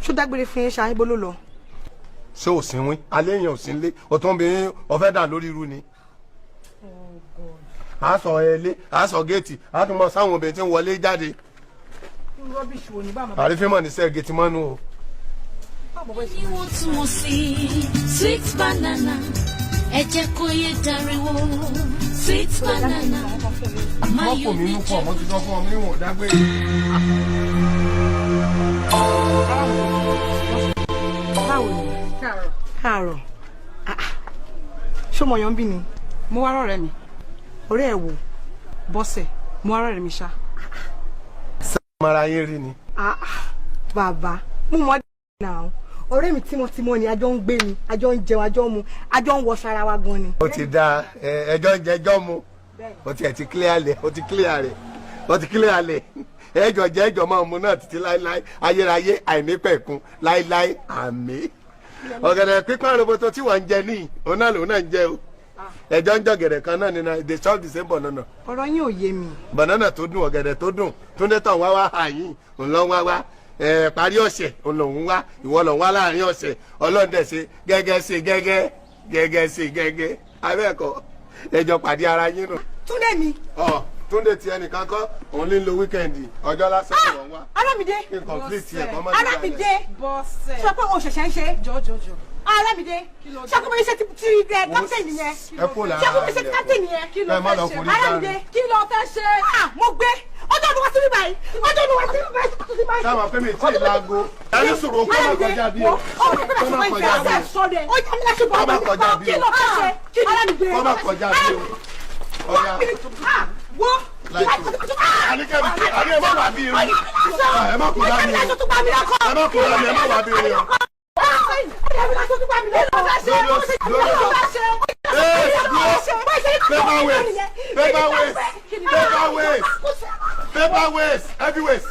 Ṣó dágbére fún yín ṣáà? Ibo ló lọ? Ṣé ò sínwín alẹ́ yẹn ò sí nlé, o tún bí ọfẹ́ dà lórí irú ni. A sọ ẹlé, a sọ géètì, a tún mọ sáwọn obìnrin tí ń wọlé jáde. Irú rubbish wo ni bá? Àrífín mọ̀ ní sẹ́ géètì mọ́nú o. Níwọ̀ntúnwọ̀nsì, sweet banana, ẹ jẹ́ kó yé dariwo, sweet banana. Mọ́kò mi nú pọ̀, mo ti sọ fún ọ níwọ̀n dágbére. Báwo ni? Káàárọ̀. Ah, ah. Ṣó mọ̀ yàn bí ni? Mo wá rọ̀rẹ́ mi. Ọ̀rẹ́ ẹ̀ wò? Bọ́sẹ̀. Mo wá rọ̀rẹ́ mi ṣá. Mara yín rí ni. Ah, ah, bàbá, mo mọ̀ náà, ọ̀rẹ́ mi tímọ́tímọ́ ni. A jọ ń gbé ni, a jọ ń jẹun, a jọ ń mu, a jọ ń wọṣọ ara wa gan ni. Ó ti da ẹjọ́ ń jẹjọ́ mu, ó tiẹ̀ ti clear lẹ̀, ó ti clear rẹ̀, ó ti clear lẹ̀. Ẹjọ́ jẹ́, ẹjọ́ máa mu náà títí láéláé, ayérayé àìnípẹ̀kun láéláé, àmín. Ọ̀gẹ̀dẹ̀ pípọ́n roboto tí wọ́n ń jẹ níyì, òun náà lòun náà ń jẹ o. Ẹjọ́ ń jọ̀gẹ̀dẹ̀ kan náà nínú, they chop the same banana. Ọ̀rọ̀ yín ò yé mi. Banana tó dùn, ọ̀gẹ̀dẹ̀ tó dùn. Túndé tán wá wá àyín, òun lọ́ wá wá ẹ parí ọ̀sẹ̀, òun lòun wá, ìwọ lòun wá láàrin ọ̀sẹ̀. Ọlọ́run ṣe gẹ́gẹ́, ṣe gẹ́gẹ́ gẹ́gẹ́, ṣe gẹ́gẹ́ abẹ́ẹ̀kọ́, ẹjọ́ pàdé ara yín nù. Túndé mi. Ọ Túndé ti ẹnìkan kọ́, òun ní lo weekend, ọjọ́ lásán ni wọ́n wá. Arámidé. Kí n complete ẹ̀ kọ́ mọ́. Arámidé. Bọ́sẹ̀. Sọ pé o ṣẹ̀ṣẹ̀ ń ṣe. Jọjọjọ. Arámidé, ṣé kò bá ṣe ti ẹ captain yẹn? Ẹ kó lára. Ṣé kò bá ṣe ti captain yẹn? Kí ló Ẹ má lọ fẹ́ ṣe? forí. Arámidé. Kí ló fẹ́ ṣe? Ah, mo gbé ọjọ́ ọdún wá sí báyìí, ọjọ́ ọdún wá sí báyìí. Sáwọn pé mi tí ì laago ẹni sọ̀rọ̀ kó má kọjá bí o, kó má kọjá bí o, Ó yà mí láṣẹ bọ́. Kó má kọjá bí Kí o. ló fẹ́ ṣe? Kí Arámidé? Kó má kọjá bí o. Ọ̀ya. Wo. Àníkẹ́ àní ẹ má wà bí irun, ẹ má kó dá mi o, ẹ má kó dá mi, ẹ má wà bí irun o. Paper weight, paper weight, paper weight, paper weight, heavy weight.